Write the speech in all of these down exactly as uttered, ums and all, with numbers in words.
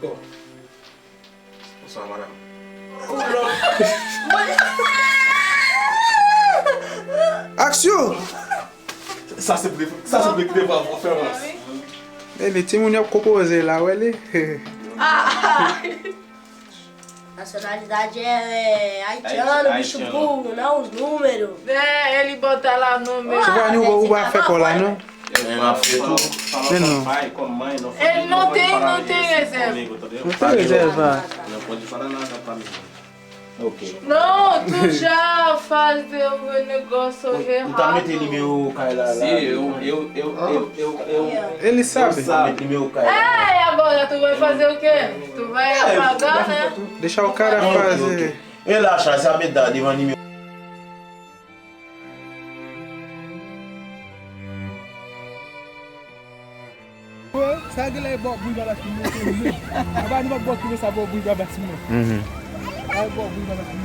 Bonswa, madanm. Aksyon! Sa se pou, sa se pou ki te fè avans. E li timoun yo ap konpoze la, wè li. Nasyonalite ayisyen, bicho burro, não os números. É, ele bota lá número. Ou pa, ou pa fè kò la, non? N ap fè tou. Men non. Ele não tem, não tem reserva. Não tem reserva. Ok. Não, tu já faz o negócio errado. Ou ta mete nimewo kay la, la. Si, eu, eu, eu, eu, eu, eu, Ele sabe. Ou ta mete nimewo kay la. É, e agora tu vai fazer o quê? Tu vai pagar, né? Deixa o cara fazer. E la, Charles, sa met da devan nimewo. Sa gen lè e bò bouy babas pou mwen menm. Apa nou pa bò kile sa bò bouy babas mwen. Mhm. Ay bò bouy babas mwen.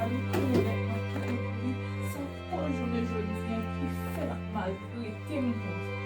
Pale klè, nèg mwen kite pou li, se ankò jounen jodi a ki fè l ap maltrete m konsa.